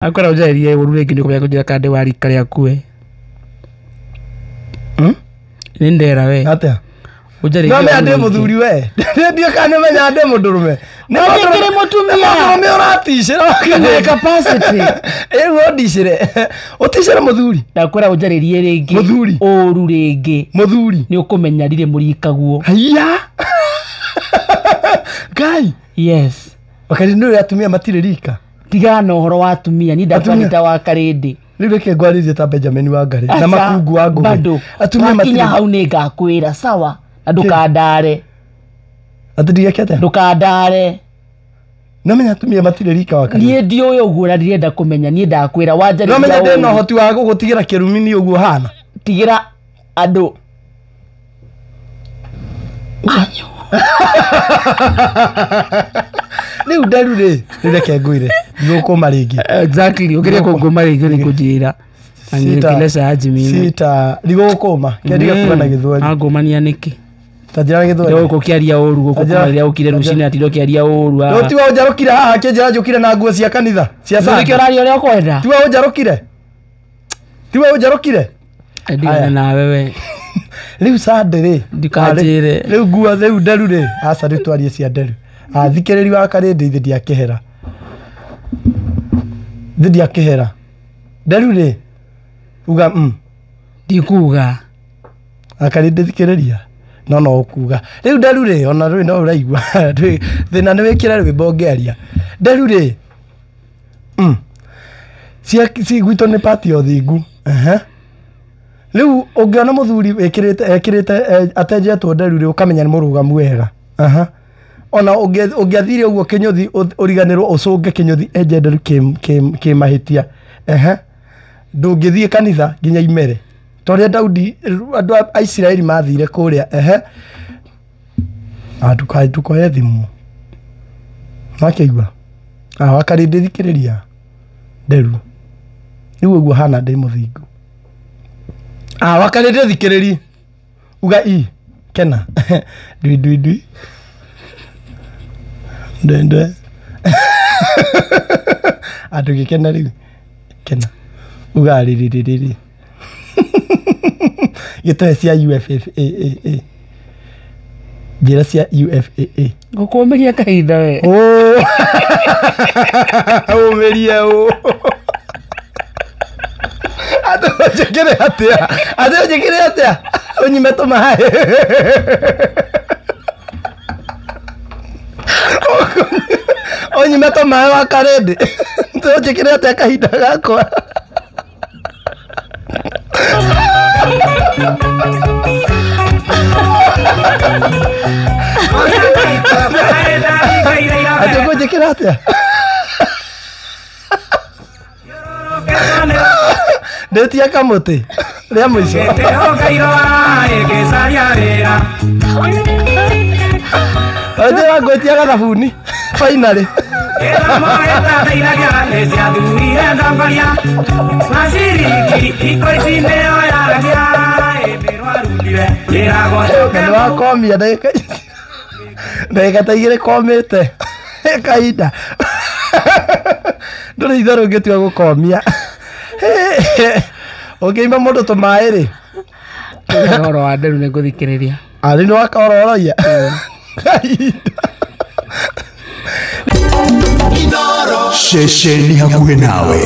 Akwĩra ũnjarĩrie ũru rĩngĩ nĩ ũkũmenya kũnjĩra kana ndĩ wa rika rĩaku we. Nĩ ndera we. Atĩa? Ũnjarĩrie No menya ũru ndĩ rĩngĩ. mũthuri we. Ndiĩ kana nĩ menya ndĩ mũndũrũme. Nĩ Ũngĩkĩrĩ mũtumia. Nĩ mũndũrũme ũraticĩra. Ina capacity. Rĩu ũndicĩre. Ũticĩre mũthuri. Ndakwĩra ũnjarĩrie rĩngĩ. Mũthuri. Ũru rĩngĩ. Mũthuri. Nĩ ũkũmenya ndirĩ mũrikaguo. Haiya. Ngai. Yes. Wakati nĩ ũrĩa atumia matirĩ rika. Tigana na ũhoro wa atumia. Niĩ Atumia. ndakwĩra ta wa Karĩndĩ. Rĩu reke ngwarĩrie ta Benjamin Wangari na Aca, makungu wa Ngũgĩ. bado. Atumia Wakinya matirĩ. hau nĩ ngakwĩra sawa na ndũkandare. Atĩ ndigeke atĩa? Ndũkandare. No menya atumia matirĩ rika wakati. Niĩ ndiũĩ ũguo na ndirenda kũmenya. Niĩ ndakwĩra wanjarĩria No menya ndĩ na ũru. ũhoti wa gũgũtigĩra kĩrumi niĩ ũguo hana. Tigĩra andũ anyu. Rĩu nderu rĩ, rĩu reke ngwĩre, ndigũkũma rĩngĩ. Exactly. Ũkĩrĩa kũngũma rĩngĩ nĩ kũnjĩra. Anilekesha aje mimi. Sita, ndigũgũkũma. Kĩendiga kuga na Gĩthweri. Angũmania nĩkĩ? Ta njĩra na Gĩthweri. Gũkũ ũkĩaria ũru gũkũ Anjĩra- kuma rĩrĩa ũkire rũcinĩ atinda ũkĩaria ũru. No tiwe ũnjarũkire haha kĩnjĩra njũkire na nguo cia kanitha cia Nĩkĩo Sunday. ũraria ũrĩa ũkwenda. Tiwe ũnjarũkire. Tiwe ũnjarũkire. Ndigane Aya. nawe we. Rĩu Sunday rĩ. Ndikanjĩre. Rĩu nguo rĩu nderu rĩ. Aca rĩu twarie cia nderu. Athikĩrĩri wa Karĩndĩ ithe ndiakĩhera. Ithe ndiakĩhera. Nderu rĩ. Uga Ndikuga. Akarĩndĩ thikĩrĩria. No no ũkuga. Rĩu nderu rĩ ona rĩu no ũraigua. Thĩna nĩ wĩkĩre rwĩmbo ngĩaria. Nderu rĩ. Cia ci gwitũ nĩ pati ya ũthingu. Ehe. Rĩu ũngĩona mũthuri wĩkĩrĩte ekĩrĩte atenjetwo nderu rĩ ũkamenya nĩ mũrũgamu wega. Aha. Ona ũngĩathire ũguo kĩnyũthi ũriganĩrwo ũcũnge kĩnyũthi enje nderu kĩ mahĩtia. Ehe. Ndũngĩthiĩ kanitha nginya imere. Ta ũrĩa Daudi andũ a Isiraeli mathire kũrĩa. Ehe. Ndũkoye thimũ. Wakĩigua? Wakarĩndĩ thikĩrĩria. Nderu. Rĩu ũguo hana ndĩ mũthingu. Wakarĩndĩ thikĩrĩri. Uga i. Kena. Ndui ndui ndui. Ndwe ndwe. Andũ gĩkena rĩu. Kena. Uga rĩrĩrĩrĩ. Gĩtoe cia UFFAA. Njĩra cia UFAA. Ngũkũmĩria kahinda we. Ũmĩrie ũ. Atĩ ũnjĩkĩre atĩa? Atĩ ũnjĩkĩre atĩa? Ũnyime tũmaĩ. Ũnyime tũmaĩ wa Karĩndĩ. Ũnjĩkĩre atĩa kahinda gakwa? Atĩ ũkũnjĩkĩra atĩa? Ndĩtia kamũtĩ rĩa mũico. Njĩra ngwĩtia gathabuni finally. Na nĩ wakomia ndagĩka ta igĩrĩ komĩte kahinda. Ndũrĩ itherũ ũngĩtua gũkomia. Ũngĩima mũndũ tũmaĩ rĩ. Ũhoro wa nderu nĩ ngũthikĩrĩria. Arĩ nĩ wakororoia. Kahinda. Ceceni hakuhĩ nawe.